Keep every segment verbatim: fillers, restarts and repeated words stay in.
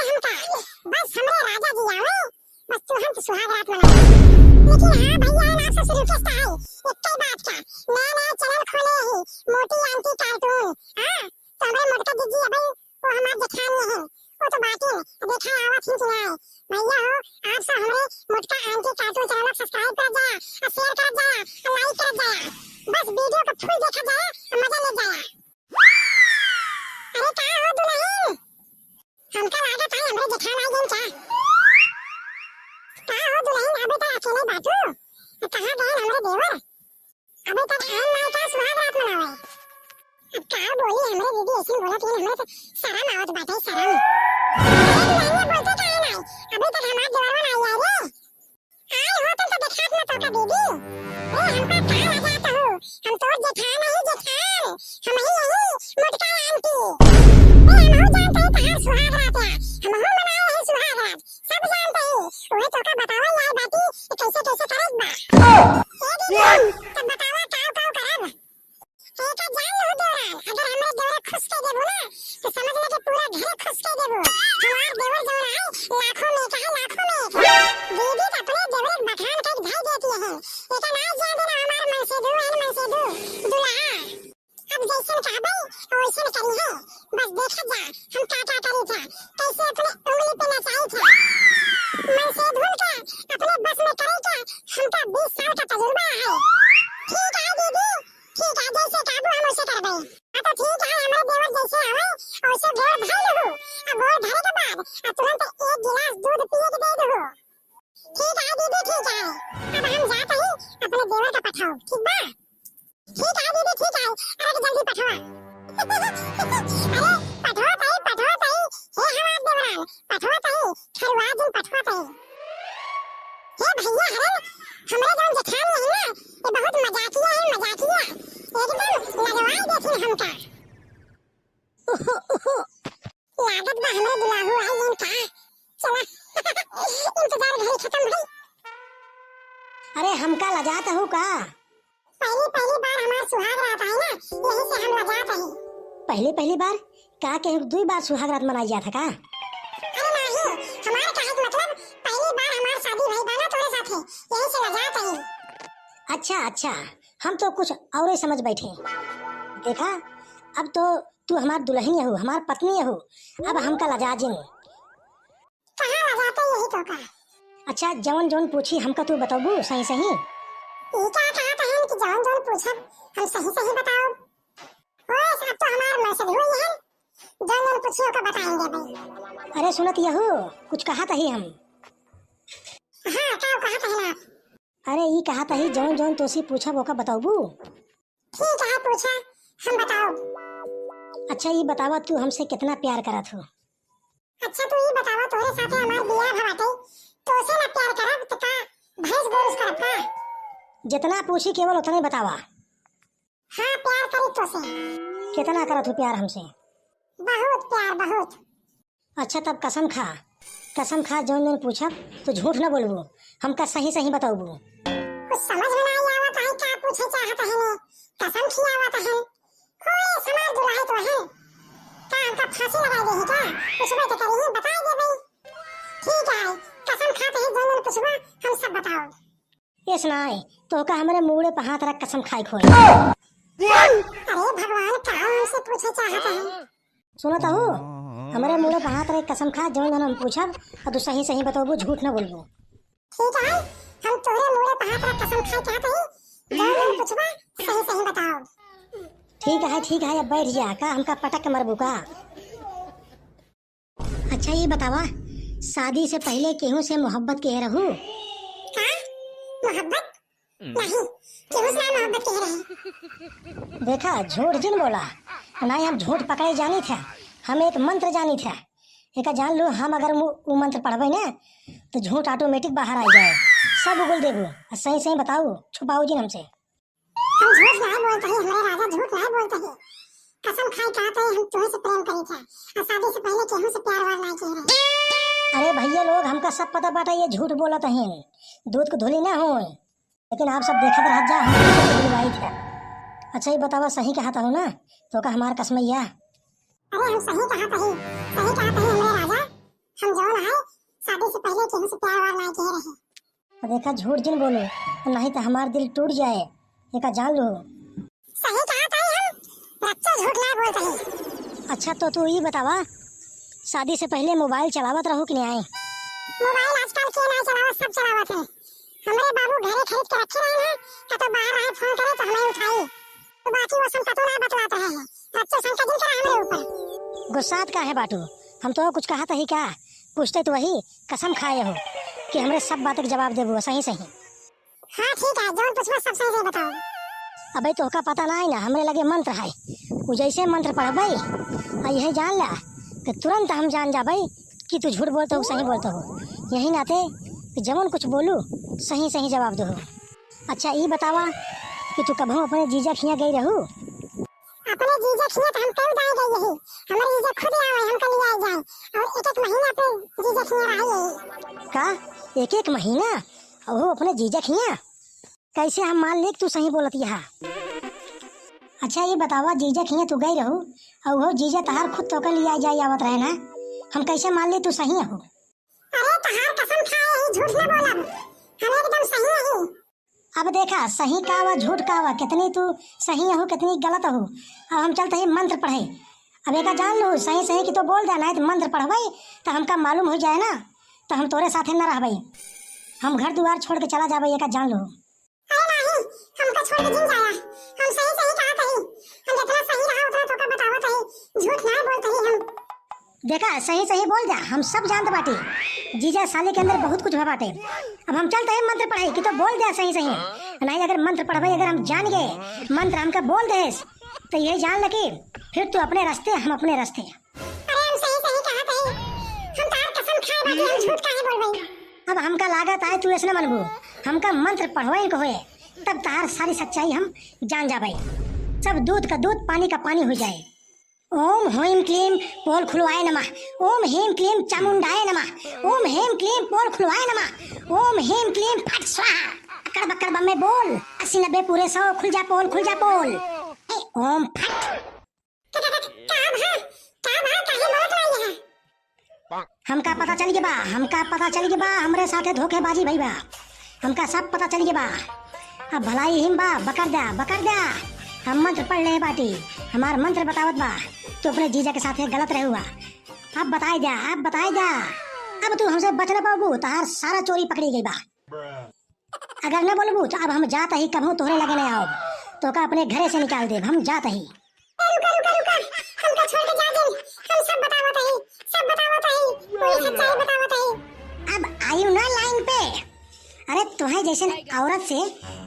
हम का, बस हमरे राजा जी आवे, बस तुरंत सुहाग रात मनावे। लेकिन हाँ भैया, हम आपसे request है, एक ही बात का, नया नया channel खोले ही, मोटी aunty cartoon, हाँ, तो हमरे मोटका जीजी अबे वो हमार जेठानी है, वो तो बाटे, देखा आवत ही कि ना। भैया हो, आप सब हमरे मोटका aunty cartoon channel को subscribe कर जाया, और share कर जाया, और like कर जाया। बस video को full देखा जाया, और मजा ले जाया। अरे का हो दुल्हन? हमका लागत है हमरे जेठान आ गइन का? का हो दुल्हन, अबे तक अकेले बाटू? कहाँ गए हमरे देवर? अबे तक आन नाई का सुहाग रात मनावे? अब का बोली हमरे दीदी ऐसे बोलत है, हमरे तो शर्म आवत बाटे, शर्म। अरे दुल्हनिया बोलते काहे नाई? अबे तक हमार देवरवा नाई आए रे। आए हो तब तो देखात ना तोका दीदी। ए, हमका का लजात हो? हम तोर जेठान नहीं जेठान। हम ही यही मोटका aunty। ए, हम हो जानते हैं तहार सुहाग रात है। हम हो मनाए हैं सुहाग रात। सब जानते हैं। वही तोका बतावा यार बाटी कि कैसे कैसे करत बा। ए दीदी, तब बतावा काव काव करब? एका जान लो देवरान, अगर हमरे देवरे खुश कर देबो ना, तो समझ ले कि पूरा घर खुश कर देबो। हमार देवर जौन है, लाखों में एक है, लाखों में एक। दीदी तो अपने देवरे के बखान करके धई देती है। एका ना जान देना हमार मनसेधू, एन मनसेधू, दुल्हा। अब जैसन कहबे, वैसन करी है। बस देखा जा, हम का का करी था, कैसे अपने उंगली पे नचाई था। मनसेधू का अपने बस में करे का, हमका बीस साल का तजुर्बा है। ठीक है दीदी, ठीक है, जैसे कहबू हम वैसे करबे। हाँ तो ठीक है, हमरे देवर जैसे आवे, वैसे गोड़ धर लहू। आ गोड़ धरे के बाद आ तुरंत एक गिलास दूध पिए के दे दहू। ठीक है दीदी, ठीक है। अब हम जात हई, अपने देवर का पठाओ, ठीक बा? ठीक है दीदी, ठीक है। अरे तो जल्दी पठवा। अरे पठवा तई, पठवा तई। हे हमार देवरान, पठवा तई, खरुआ जिन पठवा तई। हे भैया हरन, हमरे जौन जेठानी है ना, ये बहुत मजाकिया है, मजाकिया। एकदम लजवाई देथिन हमका। लागत बा हमरे दुल्हू आई गइन का। चला, इंतजार घड़ी खत्म भई। अरे हमका लजात हो का? पहली पहली बार हमार सुहाग रात आई ना, यही से हम लजात हई। पहली पहली बार? का केहू दुई बार सुहाग रात मनाई जात है का? अरे नाही, हमार कहे के मतलब पहली बार हमार शादी भई बा ना तोरे साथे, यही से लजात हई। अच्छा अच्छा, हम तो कुछ और ही समझ बैठे। देखा, अब तो तू हमार दुल्हन हो, हमार पत्नी हो, अब हमका लजा जिन। कहाँ लजाते यही तो का? अच्छा, जौन जौन पूछी हमका तू बताबू सही सही? ई का कहत हन कि जौन जौन पूछब हम सही सही बताओ? ओए, अब तो हमार मनसेधू है, जौन जौन पूछी ओका बताएंगे भाई। अरे सुनत यहू, कुछ कहत ही हम। हाँ, का कहत है ना? अरे ई कहत ही जौन जौन तोसी पूछब ओका बताबू? ठीक है, पूछा, हम बताओ। अच्छा, ई बतावा, तू हमसे कितना प्यार करत हो? अच्छा, तू ई बतावा, तोरे साथे हमार बियाह भवा बाटे, तोसे ना प्यार करब, त का भैंस गोरुस करब का? जितना पूछी, केवल उतने बतावा। हाँ, प्यार करी तोसे। कितना करत हो प्यार हमसे? बहुत प्यार, बहुत। अच्छा, तब कसम खा, कसम खा, जौन जौन पूछब, तू झूठ न बोलबू, हमका सही सही बताबू। कुछ समझ में नाहीं आवत है, का पूछे चाहत है ने, कसम खियावत है। होए, समाज दुलाहित वहन, का हमका फांसी लगाई देही का? पूछबे तो करी, बताई देबे। ठीक है, कसम खात है, जौन जौन पूछबा, हम सब बताओ। एस नाय, तोहका हमरे मूड़े पे हाथ रख कसम खाए खोए। अरे भगवान, का हमसे पूछे चाहत है? सुनत हो, हमरे मूड़े पे हाथ रख कसम खा, जौन जौन हम पूछब, और तू सही सही बतौबू, झूठ ना बोलबू। ठीक है, हम तोहरे मूड़े पे हाथ रख कसम खाए चाहत हई, जौन जौन पूछबा, सही सही बताओ। ठीक है, ठीक है, अब बैठ जा, का हमका पटक के मरबू का? अच्छा, ई बतावा, शादी से पहिले केहू से मोहब्बत किहे रहू? का? मोहब्बत? नहीं, केहू से ना मोहब्बत किहे रही। देखा, झूठ जिन बोला, नाहीं हम झूठ पकड़े जानी थे, हम एक मंत्र जानी थे। एका जान लो, हम अगर मु-, उ मंत्र पढ़बे ना, तो झूठ automatic बाहर आ जाए, सब उगल देबू। आ सही सही बताओ, छुपाओ जिन हमसे। हम झूठ नाहीं बोलत ही, हमरे राजा झूठ नाहीं बोलत ही। कसम खाई कहत ही, हम तुहे से प्रेम करी थे, और शादी से पहिले केहू से प्यार व्यार नाहीं किहे रही। अरे भैया लोग, हमका सब पता बाटे, ये झूठ बोलत ही, दूध के धूली ना होए, लेकिन आप सब देखत रह जा, हम कैसे झूठ बोलाई थे। अच्छा, ये बतावा, सही कहत हो ना, तोहका हमार कसमैया? अरे, हम सही कहत ही, सही कहत ही, हमरे राजा। से पहले केहू से प्यार वार ना किहे रहे। अब देखा, झूठ जिन बोलो, नहीं तो हमार दिल टूट जाए, एका जान लो। सही कहा ताई, हम रच्चो झूठ ना बोलते हैं। अच्छा, तो तू ई बतावा, शादी से पहले मोबाइल चलावत रहू कि नहीं? मोबाइल आजकल के ना चलावत, सब चलावत है। हमरे बाबू घरे खरीद के रखे रहे हैं, का तो बाहर रहे, फोन करे तो हमें उठाई। तो बाकी वो संकतो ना बतलात रहे हैं, रच्चो संकत जिन करा हमरे ऊपर। गुस्सात काहे बाटू? हम तो कुछ कहत ही का? पूछते तो वही, कसम खाए हो कि हमरे सब बात के जवाब देबू सही सही। हाँ ठीक है, जौन पूछबा सब सही सही बताओ। अबे तोहका पता ना है ना, हमरे लगे मंत्र है। उ जैसे मंत्र पढ़बे, आ यही जान ला कि तुरंत हम जान जाबे कि तू झूठ बोलत हो, सही बोलत हो। यही नाते कि जवन कुछ बोलू, सही सही जवाब दो। अच्छा, ई बतावा कि तू कभो अपने जीजा खिया गई रहू? अपने जीजा खिया तो हम कई दाई गई यही। हमारे जीजा खुद आवे, हमका लिया जाए। और एक एक महीना अपने जीजा खिया रहा यही। का? एक एक महीना? ओहो, अपने जीजा खिया? कैसे हम मान ले कि तू सही बोलत यहा? अच्छा, ये बतावा, जीजा खिया तू गई रहू, और वो जीजा तहार खुद तोका लिया जाए आवत रहे ना, हम कैसे मान ले तू सही हो? अरे, तहार कसम खाए ही, झूठ ना बोलब, हम एकदम सही ही। अब देखा, सही का वा, झूठ का वा, कितनी तू सही हो, कितनी गलत हो। अब हम चलते ही मंत्र पढ़े। अब एका जान लो, सही सही कि तो बोल दे, नहीं तो मंत्र पढ़बे तो हमका मालूम हो जाए ना, तो हम तोरे साथे न रहबे, हम घर दुआर छोड़ के चला जाबे, एका जान लो। अरे नाही, हमका छोड़ के जिन जाया, हम सही सही कहत हई, हम जितना सही रहा उतना तोका बतावत हई, झूठ ना बोलत हई हम। देखा, सही सही बोल जा, हम सब जानत बाटी। जीजा साली के अंदर बहुत कुछ भा बाटे। अब हम चलत हई मंत्र पढ़े कि तो बोल दे सही सही, नहीं अगर मंत्र पढ़बे, अगर हम जान गए मंत्र हमका बोल देस, तो ये जान ल कि फिर तू अपने रास्ते, हम अपने रास्ते। अरे हम सही सही कहत हई, हम तार कसम खाए बाटी, हम झूठ काहे बोलबे? अब हमका लागत है तू ऐसे न मनबू, हमका मंत्र पढ़वाइन को होए, तब तार सारी सच्चाई हम जान जाबे। सब दूध का दूध, पानी का पानी हो जाए। ओम ह्रीं क्लीं पोल खुलवाय नमः। ओम ह्रीं क्लीं चामुंडाय नमः। ओम ह्रीं क्लीं पोल खुलवाय नमः। ओम ह्रीं क्लीं फट स्वाहा। अकड़ बकड़ बम्मे बोल। अस्सी नब्बे पूरे सौ, खुल जा पोल, खुल जा पोल। ए, ओम फट। का, का, का, का भा? का भा? काहे बोलत बाई है? हमका पता चल गया बा, हमका पता चल गया बा, हमरे साथे धोखेबाजी भई बा, हमका सब पता चल गया बा। अब भलाई हिम बा, बकर द्या, बकर द्या। हम मंत्र पढ़ ले बाटी, हमार मंत्र बतावत बा, तू अपने जीजा के साथे गलत रहे हुआ। अब बताए द्या, अब बताए द्या। अब तू हमसे बच न पाबू, तहार सारा चोरी पकड़ी गई बा। अगर न बोलबू तो अब हम जात ही, कभू तोहरे लगे नहीं आओ, तोका अपने घरे से निकाल देब, हम जात ही। ए, रुका, रुका, रुका, हमका छोड़ के जा जिन, हम सब बतावत हई, सब बतावत हई, पूरी सच्चाई बतावत हई। अब आयु ना लाइन पे। अरे, तोहे जैसन औरत से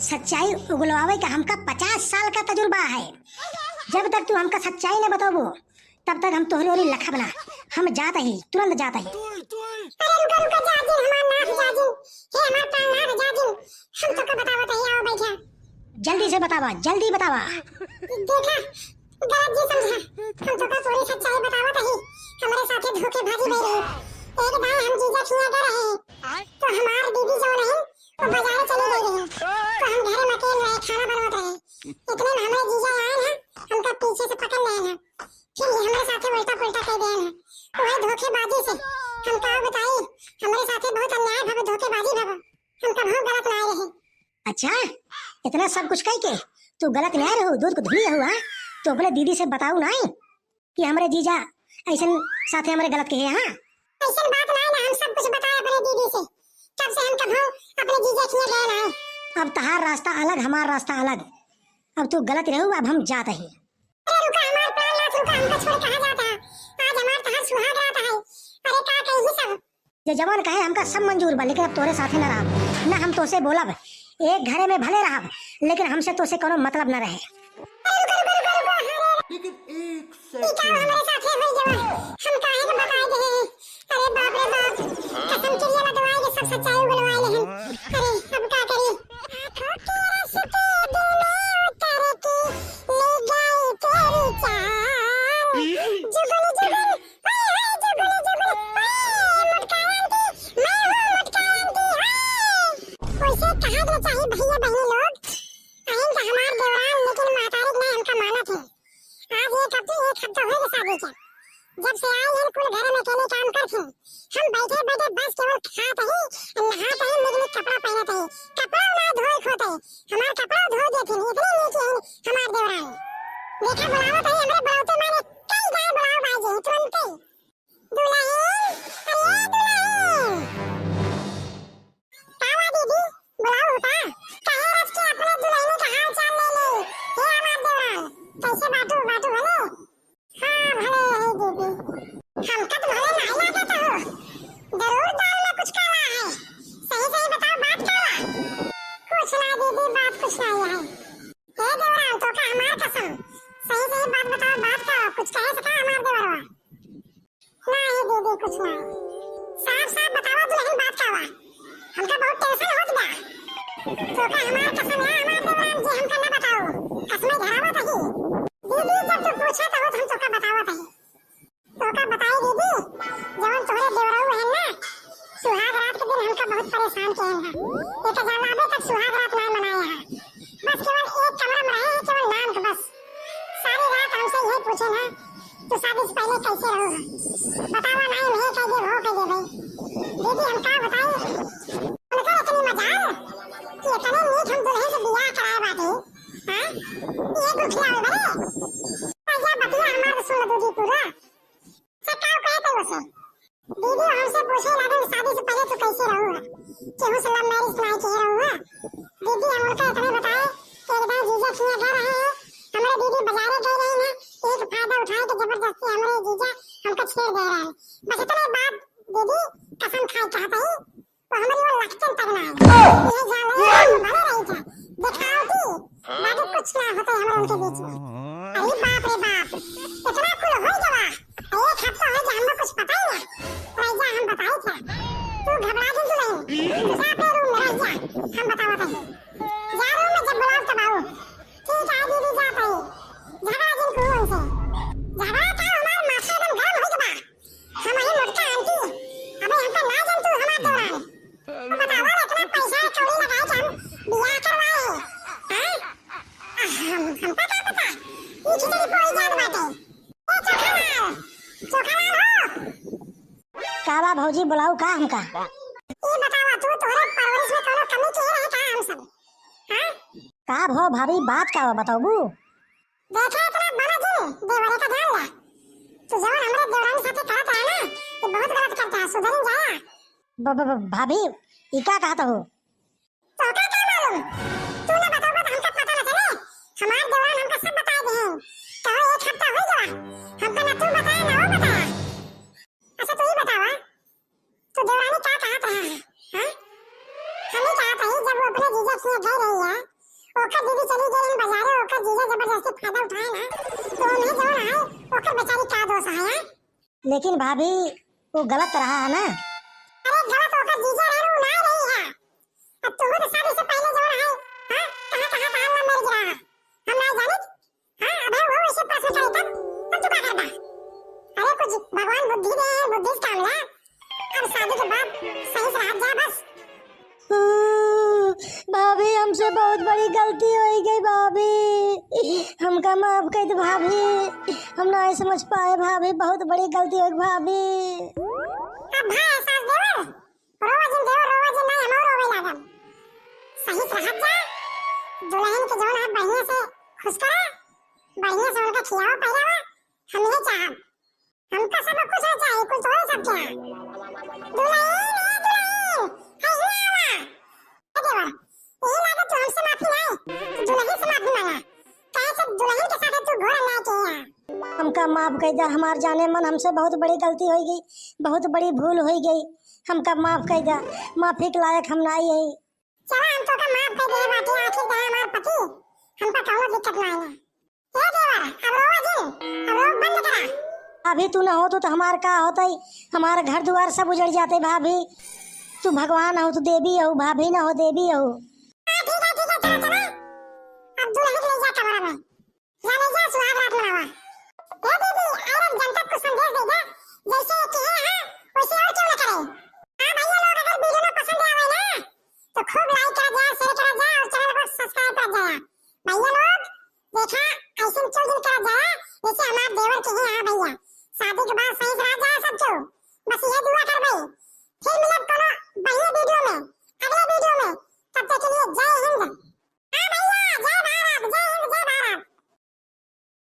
सच्चाई उगलवावे का हमका पचास साल का तजुर्बा है। जब तक तू हमका सच्चाई न बतौबो, तब तक हम तोहरे ओरी लखब ना। हम जात ही, तुरंत जात ही। अरे रुका, रुका, जा जिन, हमार नाथ जा जिन, हे हमार प्राणनाथ जा जिन, हम तोका बतावत ही, आओ बैठा। जल्दी से बतावा, जल्दी बतावा। देखा, गलत जी समझा, हम तोका पूरी सच्चाई बतावत ही, हमरे साथे धोखेबाजी भई रही। एक दाई हम जीजा खिया गए रहे, तो हमार बीबी जौन है, वो बाजारे चली गई रही, तो हम घरे में अकेले रहे, खाना बनवत रहे। इतने में हमरे जीजा आए हैं, हमका पीछे से पकड़ ले हैं। फिर ये हमरे साथे उल्टा पुल्टा कह देन है। वही धोखेबाजी से हम का बताई, हमरे साथे बहुत अन्याय भवा, धोखेबाजी भवा। हम कभो गलत ना रहे। अच्छा, इतना सब कुछ कह के तू गलत ना रहू, दूध को धुली रहू, हाँ? तो अपने दीदी से बताऊ ना कि हमरे जीजा ऐसन साथे हमरे गलत कहे, हाँ? ऐसन बात ना ना, हम सब कुछ बताए अपने दीदी से। तब से हम कभो अपने जीजा किए गए ना। अब तहार रास्ता अलग, हमार रास्ता अलग। अब तू गलत रहू, अब हम जात ही। अरे रुका, हमार प्राणनाथ रुका, हमका छोड़ कहाँ जाता है? आज हमार तहार सुहाग रात है। अरे का कही सब? जे जवन कहे हमका सब मंजूर बा, लेकिन अब तोरे साथे न रहब, न हम तोसे बोलब। एक घरे में भले रहब, लेकिन हमसे तोसे कोनो मतलब न रहे। अरे रुका, रुका, रुका, रुका, अरे लेकिन एक ई का second। हमरे साथे होई जवन? हम काहे के बताए दे? अरे बाप रे बाप, कसम किरिया लगवाए के सब सच्चाई उगलवाए ले हम। अरे अब का करी? आँखों के रस के धुएं उतर के ले गई तेरी जान। जुगुल जुगुल, ओए होए जुगुल जुगुल, ओए मोटका आंटी, मैं हूँ मोटका आंटी, ओए। वैसे कहा ना चाहिए भैया बहनी लोग, आइन तो हमार देवरान लेकिन महतारी ना हमका मानत है। आज एक हफ्ते, एक हफ्ता होइल शादी के। जब से आई हन कुल घर में अकेले काम करत हन। हम बैठे बैठे बस केवल खात ही, नहात ही, निक निक कपड़ा पहनत ही। कपड़ा ना धोए खोते, हमार कपड़ा धो देते हैं, इतने नीक हैं हमार देवरान। देखा बुलावत ही, हमरे बुलावते माने कई गाय बुलाव बाजे तुरंते। दुलहिन, अरे दुलहिन। का बा दीदी, बुलाओ का? कहे रच के अपने दुलहिन का हाल चाल ले ले। हे हमार देवरान, कैसे बाटू, बाटू भले? हाँ, भले है दीदी। हमका तो भले नाई लागत हो। जरूर दाल में कुछ काला है। सही सही बताओ, बात का बा? कुछ ना दीदी, बात कुछ नाई है। हे देवरान, तोका हमार कसम। सही सही बात बताओ, बात का बा? कुछ कहे से का हमार देवरवा? नाई दीदी, कुछ नाई। साफ साफ बतावा दुलहिन, बात का बा? हमका बहुत tension होत बा। तोका हमार कसम है, हमार देवरान जी, हमका ना बताओ। कसमे धरावत ही। दीदी, जब तू पूछत हो, तो हम तोका बतावत ही। तोका बताई दीदी, जवन तोहरे देवरऊ है ना, सुहाग रात के दिन हमका बहुत परेशान किए हैं। एक जलाबे तक सुहाग रात ना मनाए हैं। बस केवल एक कमरा में रहे हैं, केवल नाम के बस। सारी रात हमसे यही पूछे ना, "तू शादी से पहले कैसे रहो?" बतावा ना, हम ये कह दे, वो कह दे भाई। दीदी, हम का बताई? उनका इतनी मजाल कि इतने नीक हम दुलहिन से बियाह कराए बाटे, हाँ? ये दुखिया हो गए। या बतिया हमार सुन दीदी पूरा। से का कहे थे उसे? दीदी हमसे पूछे लागल, "शादी से पहले तू कैसे रहू है? केहू से love marriage नाई किए रहू है?" दीदी हम उनका इतने बताए कि एक दिन जीजा किया घर आए हैं, हमारे दीदी बाजारे गए रहे ना, एक फायदा उठाए के जबरदस्ती हमारे जीजा हमको छेड़ दे रहे हैं। बस इतने बात दीदी कसम खाए कहते ही तो हमारी वो लक्षण तक ना है। ये जान ले, हम भले रही थे, दिखाओ कि बाकी कुछ ना होता है हमारे उनके बीच में। अरे बाप रे बाप, इतना कुल हो गया। एक हफ्ता हो गया, हमको कुछ पता ही ना। रह जा, हम बताए थे। तू घबरा जिन तू नहीं, तू जा अपने रूम में रह जा, हम बतावत है। जा रूम में, जब बुलाओ तब आओ। ठीक है दीदी, जात है। झगड़ा जिन को उनसे। झगड़ा का हमार माथा एकदम गरम हो गया। हम ही मोटका आंटी, अबे हमका ना जान तू हमार देवरान। अब बतावा ना, इतना पैसा कौड़ी लगाए के हम बियाह करवाए हैं, हाँ? आ, हम, हमका का पता, ई खिचड़ी पोई जात बाटे। ए चोखालाल, चोखालाल हो। का बा भौजी, बुलाऊ का हमका? ई बतावा तू, तोहरे परवरिश में कौनो कमी किए रहे का हम सब, हाँ? का भो भाभी, बात का बा, बताबू? देखे इतना बड़ा जिन, देवरे का ध्यान ला। तू जवन हमरे देवरानी साथे करत रहा ना, ये बहुत गलत करता है, सुधरिन जाया। ब-, ब-, ब-, भाभी, ई का कहत हो? तोहका का मालूम? तू ना बतावा तो हमका पता ना चले। हमार देवरान हमका सब बताए दे हैं। कहो एक हफ्ता हो गया, हमका ना तू बताया ना वो बताया। अच्छा तू ही बतावा, तो देवरानी का कहत रहा है, हाँ? हम ही कहत रही, जब वो अपने जीजा के यहाँ गए रही है, ओकर दीदी चली गई रही बाजारे, ओकर जीजा जबरदस्ती फायदा उठाए ना, तो उन्हें जवन है, ओकर बेचारी का दोष है, हाँ? लेकिन भाभी, वो गलत रहा है ना? अरे गलत ओकर जीजा रहे, वो ना रही है। अब तू तो शादी से पहले जवन है, हाँ? कहाँ, कहाँ, कहाँ love marriage रहा? हम ना जानित। हाँ, अब वो ऐसे प्रश्न करे तब, तब तू का करबा? अरे कुछ भगवान बुद्धि दे, बुद्धि से काम ला। अब शादी के बाद सही से रह जा बस। भाभी, हमसे बहुत बड़ी गलती हो गई भाभी, हमका माफ कर दे भाभी, हम ना समझ पाए भाभी, बहुत बड़ी गलती हो गई भाभी। अब भाई एहसास देवर, रोवा जिन देवर, रोवा जिन, नहीं हमहू रोवे लागब। सही से रहत जा, दुलहिन के जवन है बढ़िया से खुश करा, बढ़िया से उनका खियावा पियावा, हम ये चाहब। हमका सब कुछ हो जाए, कुछ हो सब क्या। दुलहिन, ए दुलहिन, है ये आवा। ए देवर, यही लागत तू हमसे माफी नहीं, तू दुलहिन से माफी मांगा। काहे से दुलहिन के साथ तू घोर अन्याय किया। हमका माफ कर दे हमार जाने मन, हमसे बहुत बड़ी गलती हो गई, बहुत बड़ी भूल हो गई, हमका माफ कर दे, माफी के लायक हम नहीं है। चला हम तोका माफ कर दे बाटे, आखिर दे हमार पति, हमका कौनो दिक्कत नहीं है। ए देवर, अब रोवा जिन, अब रोवा बंद करा। अभी तू ना होत तो हमार का होतई, हमार घर दुआर सब उजड़ जाते भाभी। तू भगवान हो, तू देवी हो, भाभी ना हो, देवी हो। हाँ, ठीक है, ठीक है, चला, चला। अब दुलहिन ले जा कमरा में। जा ले जा, सुहाग रात मनावा। ए दीदी, और हम जनता को संदेश दे दे, जैसे ये किए हैं, वैसे और क्यों ना करें। हाँ भैया लोग, अगर video ना पसंद आवे ना, तो खूब like करा जा, share करा जा और channel को subscribe करा जा। भैया लोग, देखा, ऐसे क्यों दिन करा जा, जैसे हमार देवर के हैं, हाँ भैया, शादी के बाद सही से रह जा सब क्यों। बस ये दुआ करबे। फिर मिलब कोनो बढ़िया वीडियो में, अगले वीडियो में। तब तक के लिए जय हिंद। हाँ भैया, जय भारत।